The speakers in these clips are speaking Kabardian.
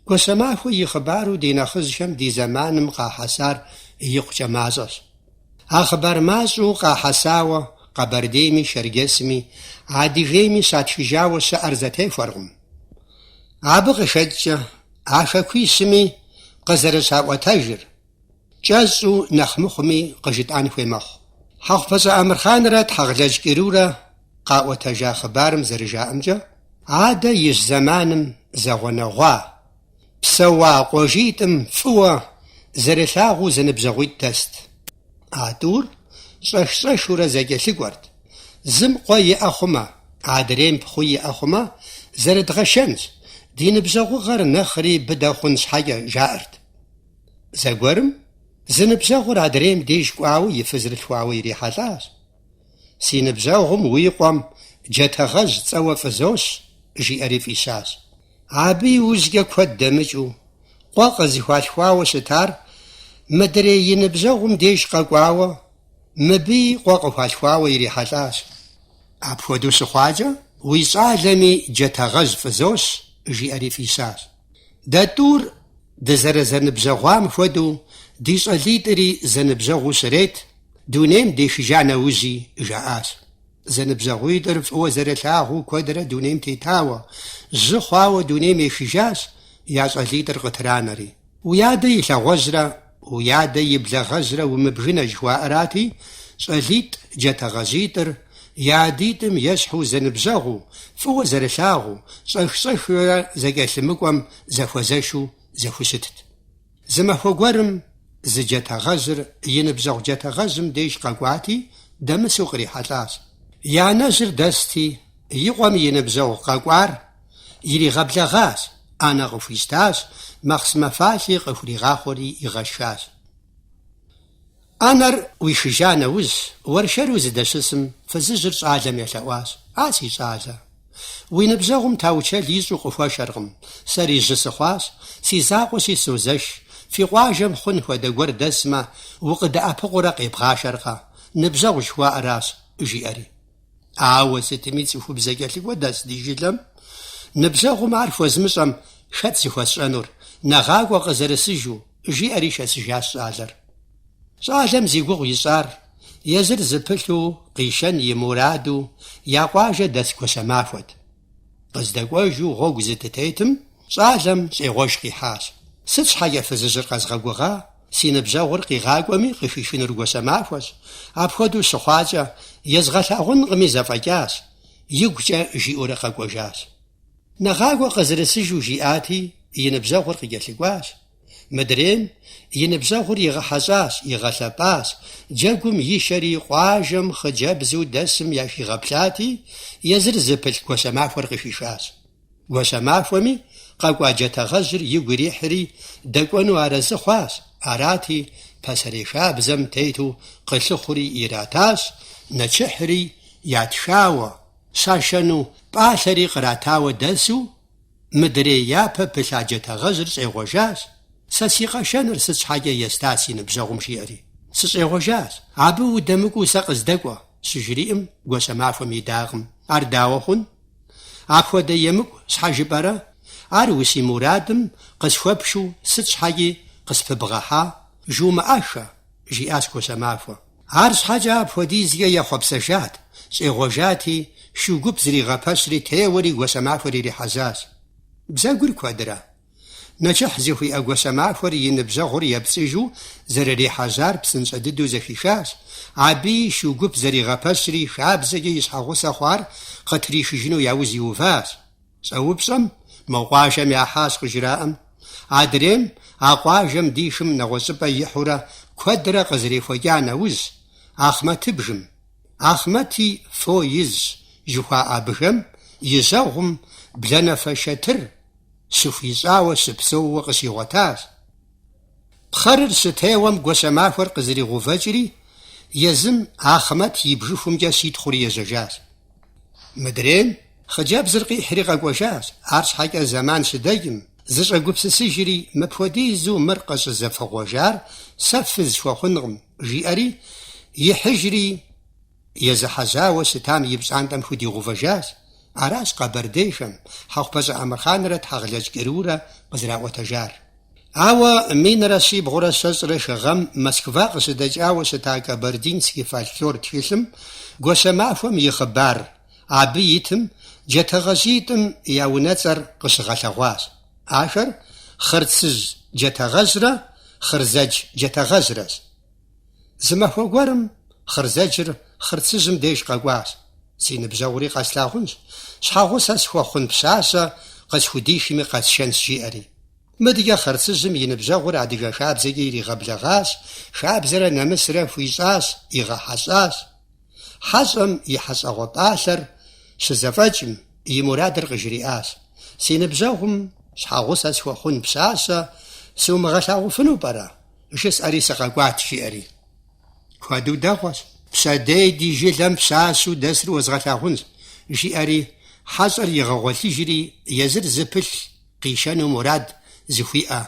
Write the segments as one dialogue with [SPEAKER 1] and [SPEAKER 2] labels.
[SPEAKER 1] Гуащэмахуэ и хъыбару ди нэхъыжьхэм ди зэманым къахьэсар икъукӏэ мащӏэщ. А хъыбар мащӏэу къахьэсауэ Къэбэрдейми Шэрджэсми Адыгейми щатхыжауэ щыӏэр зэтехуэркъым. Абы къыхэкӏкӏэ а хэкуищми къызэрыщаӏуэтэжыр кӏэщӏу нэхъ мыхъуми къыжытӏэн хуей мэхъу. Хьэхъупащӏэ Амырхъанрэ Тхьэгъэлэдж Кӏырурэ къаӏуэтэжа хъыбарым зэрыжаӏэмкӏэ, адэ ижь зэманым зэгъунэгъуа, псэуа къуажитӏым фӏыуэ зэрылъагъуу зэныбжьэгъуитӏ дэст. А тӏур щӏэх-щӏэхыурэ зэкӏэлъыкӏуэрт. Зым къуэ иӏэ хъумэ, адрейм пхъу иӏэ хъумэ, зэрыдгъэшэнщ, ди ныбжьэгъугъэр нэхъри быдэ хъун щхьэкӏэ, жаӏэрт. Зэгуэрым зы ныбжьэгъур адрейм деж кӏуауэ и фызыр лъхуауэ ирихьэлӏащ. Си ныбжьэгъум уи къуэм Джатэгъэжь цӏэуэ фӏызощ, жиӏэри фӏищащ. Абы иужькӏэ куэд дэмыкӏыу, къуэ къызыхуалъхуауэ щытар мыдрей и ныбжьэгъум деж къэкӏуауэ, мыбыи къуэ къыхуалъхуауэ ирихьэлӏащ. Апхуэдэу щыхъуакӏэ, уи щӏалэми Джатэгъэжь фӏызощ, жиӏэри фӏищащ. Дэ тӏур дызэрызэныбжьэгъуам хуэдэу ди щӏалитӏри зэныбжьэгъуу щрет, дунейм дехыжа нэужьи, жаӏащ. Зэныбжьэгъуитӏыр фӏыуэ зэрылъагъуу куэдрэ дунейм тетауэ, жьы хъуауэ дунейм ехыжащ, я щӏалитӏыр къытранэри. Уи адэ и лъагъуэжьрэ уи адэ и благъэжьрэ умыбгынэ жыхуаӏэрати, щӏалитӏ Джатэгъэжьитӏыр я адитӏым ещхьу зэныбжьэгъуу, фӏыуэ зэрылъагъуу, щӏэх-щӏэхыурэ зэкӏэлъымыкӏуэм зэхуэзэшу зэхущытт. Зы махуэ гуэрым зы Джатэгъэжьыр и ныбжьэгъу Джатэгъэжьым деж къэкӏуати, дэмысу кърихьэлӏащ. И анэжьыр дэсти, и къуэм и ныбжьэгъу къэкӏуар иригъэблэгъащ, ӏэнэ къыхуищтащ, махъсымэ фалъи къыхуригъахъуэри игъэшхащ. Ӏэнэр ӏуихыжа нэужь, уэршэру зыдэщысым, фызыжьыр щӏалэм елъэӏуащ, А си щӏалэ, уи ныбжьэгъум таучэл ищӏу къыхуэшэркъым, сэри жьы сыхъуащ, си закъуэщи созэш, фи къуажэм хъун хуэдэ гуэр дэсмэ, укъыдэӏэпыкъурэ къебгъашэркъэ, ныбжьэгъу жыхуаӏэращ, жиӏэри. Ауэ сытми цӏыхубз зэкӏэлъыкӏуэ дэс ди жылэм? Ныбжьэгъум ар хуэзмыщӏэм хэт зыхуэсщӏэнур, нэгъакӏуэ къызэрысыжу, жиӏэри шэсыжащ щӏалэр. Щӏалэм зи гугъу ищӏар езыр зыпылъу къишэн и мураду я къуажэ дэс Гуащэмахуэт. Къыздэкӏуэжу гъуэгу зыдытетым щӏалэм щӏегъуэж къихьащ. Сыт щхьэкӏэ фызыжьыр къэзгъэгугъа, си ныбжьэгъур къигъакӏуэми къыхихынур Гуащэмахуэщ, апхуэдэу щыхъуакӏэ, езгъэлъагъункъыми зэфӏэкӏащ, игукӏэ жиӏэурэ къэкӏуэжащ. Нэгъакӏуэ къызэрысыжу жиӏати, и ныбжьэгъур къыкӏэлъыкӏуащ. Мыдрейм и ныбжьэгъур игъэхьэщӏащ, игъэлъэпӏащ, джэгум ишэри къуажэм хъыджэбзу дэсым яхигъэплъати, езыр зыпылъ Гуащэмахуэр къыхихащ. Гуащэмахуэми къэкӏуа Джатэгъэжьыр игу ирихьри, дэкӏуэну арэзы хъуащ, арати, пасэрей хабзэм тету къылъыхъури иратащ, нэчыхьри ятхауэ, щашэну пӏалъэри къратауэ дэсу, Мыдрей япэ пылъа Джатэгъэжьыр щӏегъуэжащ, Сэ си къэшэныр сыт щхьэкӏэ еста си ныбжьэгъум, жиӏэри. Сыщӏегъуэжащ. Абы удэмыкӏуэу сэ къыздэкӏуэ, щыжриӏым, Гуащэмахуэм идакъым. Ар дауэ хъун? Апхуэдэ емыкӏу щхьэ жыпӏэрэ? Ар ущимурадым къысхуэпшу сыт щхьэкӏи къыспыбгъэхьа? Жумыӏэххэ, жиӏащ Гуащэмахуэ. Арщхьэкӏэ апхуэдизкӏэ ехъуэпсэжат, щӏегъуэжати, шу гуп зригъэпэщри теуэри Гуащэмахуэр ирихьэжьащ. Бзэгур куэдрэ? Нэчыхь зыхуиӏэ Гуащэмахуэр и ныбжьэгъур епцӏыжу зэрырихьэжьар псынщӏэ дыдэу зэхихащ, абыи шу гуп зэригъэпэщри хабзэкӏэ и щхьэгъусэ хъуар къытрихыжыну яужь иуващ. Щӏэупщӏэм, мо къуажэм яхьащ къыжраӏэм, адрейм а къуажэм дихым нэгъуэщӏыпӏэ ихьурэ куэдрэ къызэрехуэкӏа нэужь, Ахъмэтыбжым, Ахъмэти фо изщ жыхуаӏэ бжэм и жьэгъум бланэфэ шэтыр щыхуищӏауэ щыпсэууэ къыщигъуэтащ. Пхъэрыр щытеуэм Гуащэмахуэр къызэригъувэкӏри, езым Ахъмэт и бжыхумкӏэ щитхъури ежьэжащ. Мыдрейм хъыджэбзыр къихьри къэкӏуэжащ, арщхьэкӏэ зэман щыдэкӏым, зыщӏэгупсысыжри, мыпхуэдизу мыр къыщӏызэфыгъуэжар сэ фыз схуэхъункъым, жиӏэри, ихьыжри езыхьэжьауэ щытам и пщӏантӏэм худигъувэжащ. Аращ къэбэрдейхэм Хьэхъупащӏэ Амырхъанрэ Тхьэгъэлэдж Кӏырурэ къызэраӏуэтэжар. Ауэ минрэ щибгъурэ щэщӏрэ хы гъэм Москва къыщыдэкӏауэ щыта Кабардинский фольклор тхылъым Гуащэмахуэм и хъыбар абы итым Джатэгъэжьитӏым я унэцӏэр къыщыгъэлъэгъуащ. Ахэр Хъырцыжь Джатэгъэжьрэ Хъырзэдж Джатэгъэжьрэщ. Зы махуэ гуэрым Хъырзэджыр Хъырцыжьым деж къэкӏуащ. Си ныбжьэгъури къэслъагъунщ, щхьэгъусэ схуэхъун пщащэ къысхудихми къэсшэнщ, жиӏэри. Мыдкӏэ Хъырцыжьым и ныбжьэгъур адыгэ хабзэкӏэ иригъэблэгъащ, хабзэрэ нэмысрэ хуищӏащ, игъэхьэщӏащ. Хьэщӏэм и хьэщӏэгъуэ пӏалъэр щызэфӏэкӏым, и мурадыр къыжриӏащ, Си ныбжьэгъум щхьэгъусэ схуэхъун пщащэ сумыгъэлъагъуфыну пӏэрэ? жысӏэри сыкъэкӏуат, жиӏэри. Куэду дэгъуэщ, пщэдей ди жылэм пщащэу дэсыр уэзгъэлъагъунщ, жиӏэри, хьэщӏэр игъэгъуэлъыжри, езыр зыпылъ къишэну мурад зыхуиӏэ,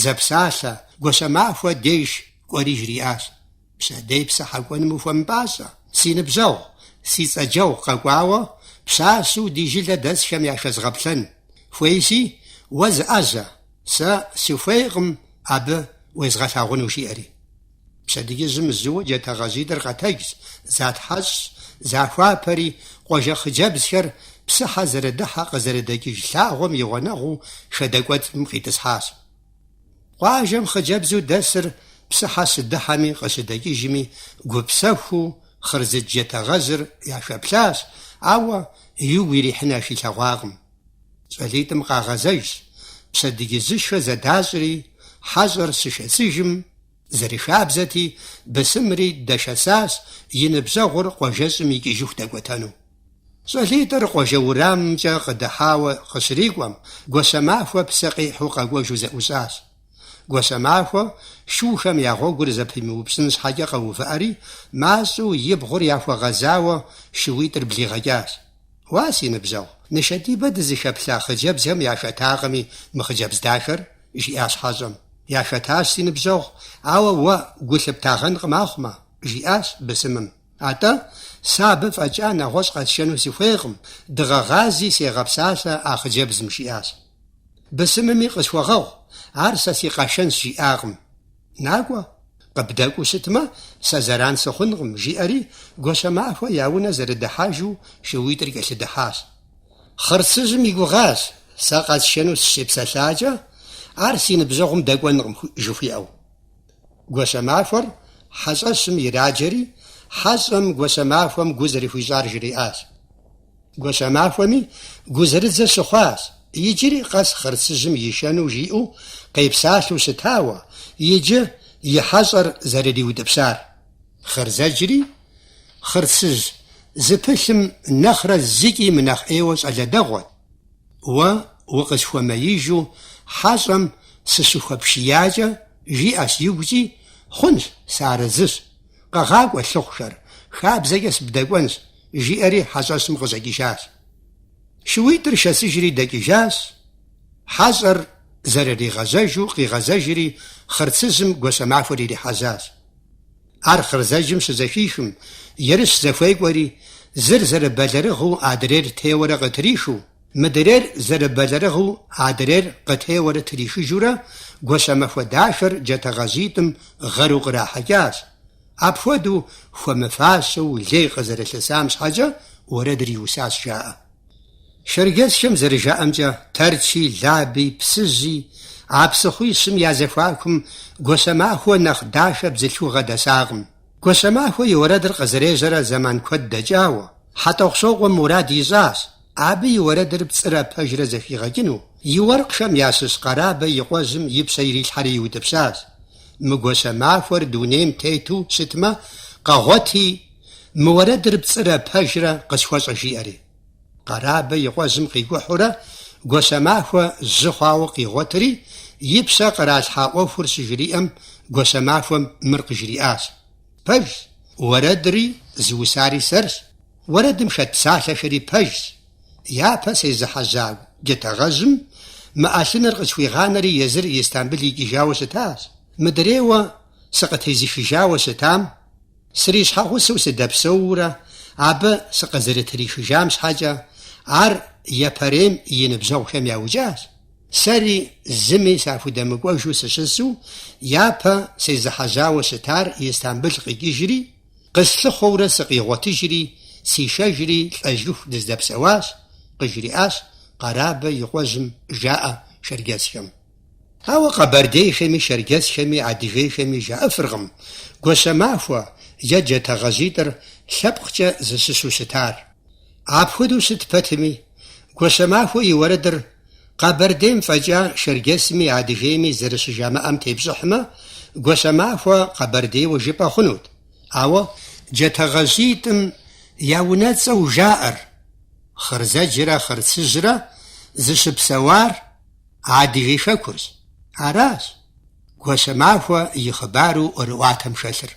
[SPEAKER 1] зэпсалъэ Гуащэмахуэ деж кӏуэри жриӏащ. Пщэдей псыхьэ кӏуэным ухуэмыпӏащӏэ, си ныбжьэгъу, си цӏэджэгъу къэкӏуауэ, пщащэу ди жылэ дэсхэм яхэзгъэплъэн хуейщи, уэ зыӏэжьэ, сэ сыхуейкъым абы уезгъэлъагъуну, жиӏэри. Пщэдджыжьым жьыуэ Джатэгъэжьитӏыр къэтэджщ, затхьэщӏщ, захуапэри, къуажэ хъыджэбзхэр псыхьэ зэрыдыхьэ къызэрыдэкӏыж лъагъуэм и гъунэгъуу хадэ кӏуэцӏым къитӏысхьащ. Къуажэм хъыджэбзу дэсыр псыхьэ щыдыхьэми къыщыдэкӏыжми гупсэхуу Хъырзэдж Джатэгъэжьыр яхэплъащ, ауэ игу ирихьын яхилъэгъуакъым. Щӏалитӏым къагъэзэжщ, пщэдджыжьышхэ зэдащӏри, хьэщӏэр щышэсыжым, зэрыхабзэти, бысымри дэшэсащ и ныбжьэгъур къуажэщӏым икӏыжыху дэкӏуэтэну. Щӏалитӏыр къуажэ уэрамымкӏэ къыдыхьауэ къыщрикӏуэм, Гуащэмахуэ псы къихьу къэкӏуэжу зэӏущӏащ. Гуащэмахуэ шухэм я гъуэгур зэпимыупщӏын щхьэкӏэ къэувыӏэри, мащӏэу и бгъур яхуэгъэзауэ шууитӏыр блигъэкӏащ. Уа, си ныбжьэгъу, нышэдибэ дызыхэплъа хъыджэбзхэм яхэтакъыми мы хъыджэбз дахэр, жиӏащ хьэщӏэм. Яхэтащ, си ныбжьэгъу, ауэ уэ гу лъыптагъэнкъым ахъумэ, жиӏащ бысымым. Атӏэ, сэ абы фӏэкӏа нэгъуэщӏ къэсшэну сыхуейкъым, дыгъэгъази сегъэпсалъэ а хъыджэбзым, жиӏащ. Бысымыми къысхуэгъэгъу, ар сэ си къэшэнщ жиӏакъым. Накӏуэ, къыбдэкӏуу щытмэ, сэ зэран сыхъункъым, жиӏэри Гуащэмахуэ я унэ зэрыдыхьэжу шууитӏыр кӏэлъыдыхьащ. Хъырцыжьым и гугъащ, сэ къэсшэну сыщепсэлъакӏэ, ар си ныбжьэгъум дэкӏуэнкъым жыхуиӏэу. Гуащэмахуэр хьэщӏэщым ираджэри, хьэщӏэм Гуащэмахуэм гу зэрыхуищӏар жриӏащ. Гуащэмахуэми гузэрыдзэ щыхъуащ, иджыри къэс хъырцыжьым ишэну жиӏэу къепсалъэу щытауэ, иджы и хьэщӏэр зэрыриутӏыпщар. Хъырзэджри хъырцыжь зыпылъым нэхърэ зыкӏи мынэхъ ӏейуэ щӏалэ дэгъуэт. Уэ укъысхуэмеижу хьэщӏэм сыщыхуэпшиякӏэ, жиӏэщ игукӏи, хъунщ, сыарэзыщ, къэгъакӏуэ лъыхъухэр, хабзэкӏэ сыбдэкӏуэнщ, жиӏэри хьэщӏэщым къыщӏэкӏыжащ. Шууитӏыр шэсыжри дэкӏыжащ, хьэщӏэр зэрыригъэжьэжу къигъэзэжри хъырцыжьым Гуащэмахуэр ирихьэжьащ. Ар хъырзэджым щызэхихым, ерыщ зэхуекӏуэри, зыр зэрыбэлэрыгъыу адрейр теуэрэ къытрихыу, мыдрейр зэрыбэлэрыгъыу адрейр къытеуэрэ трихыжурэ Гуащэмахуэ дахэр Джатэгъэжьитӏым гъэру кърахьэкӏащ. Апхуэдэу хуэмыфащэу лей къызэрылъысам щхьэкӏэ уэрэдыр иусащ, жаӏэ. Шэрджэсхэм зэрыжаӏэмкӏэ, Тэрчи, Лаби, Псыжьи, а псыхъуищым я зэхуакум Гуащэмахуэ нэхъ дахэ бзылъхугъэ дэсакъым. Гуащэмахуэ и уэрэдыр къызэрежьэрэ зэман куэд дэкӏауэ, Хьэтӏохъущокъуэм мурад ищӏащ абы и уэрэдыр пцӏырэ пэжрэ зэхигъэкӏыну, и уэркъхэм ящыщ Къэрабэ и къуэжьым и пщэ ирилъхьэри иутӏыпщащ. Мы Гуащэмахуэр дунейм тету щытмэ, къэгъуэти, Мы уэрэдыр пцӏырэ пэжрэ къысхуэщӏэ, жиӏэри. Къэрабэ и къуэжьым къикӏухьурэ Гуащэмахуэ жьы хъуауэ къигъуэтри, и пщэ къралъхьа ӏуэхур щыжриӏэм, Гуащэмахуэм мыр къыжриӏащ. Пэжщ, уэрэдри зыусари сэрщ, уэрэдым хэт псалъэхэри пэжщ. Япэ сезыхьэжьа Джатэгъэжьым мы ӏэлъыныр къысхуигъанэри езыр Истамбыл икӏыжауэ щытащ. Мыдрейуэ сыкъытезыхыжауэ щытам, Срищхьэгъусэу сыдэпсэуурэ, абы сыкъызэрытрихыжам щхьэкӏэ, Ар япэрейм и ныбжьэгъухэм яукӏащ. Сэри зыми сахудэмыкӏуэжу сыщысу, япэ сезыхьэжьауэ щытар Истамбыл къикӏыжри, къыслъыхъуэурэ сыкъигъуэтыжри, сишэжри лӏэжыху дыздэпсэуащ, къыжриӏащ Къэрабэ и къуэжьым, жаӏэ шэрджэсхэм. Ауэ къэбэрдейхэми, шэрджэсхэми, адыгейхэми жаӏэфыркъым Гуащэмахуэ е Джатэгъэжьитӏыр лъэпкъкӏэ зыщыщу щытар. Апхуэдэу щыт пэтми, Гуащэмахуэ и уэрэдыр Къэбэрдейм фӏэкӏа Шэрджэсми Адыгейми зэрыщыжамыӏэм тепщӏыхьмэ, Гуащэмахуэ къэбэрдейуэ жыпӏэ хъунут. Ауэ Джатэгъэжьитӏым я унэцӏэу жаӏэр, Хъырзэджрэ Хъырцыжьрэ зыщыпсэуар Адыгей хэкурщ. Аращ Гуащэмахуэ и хъыбару ӏуэрыӏуатэм хэлъыр.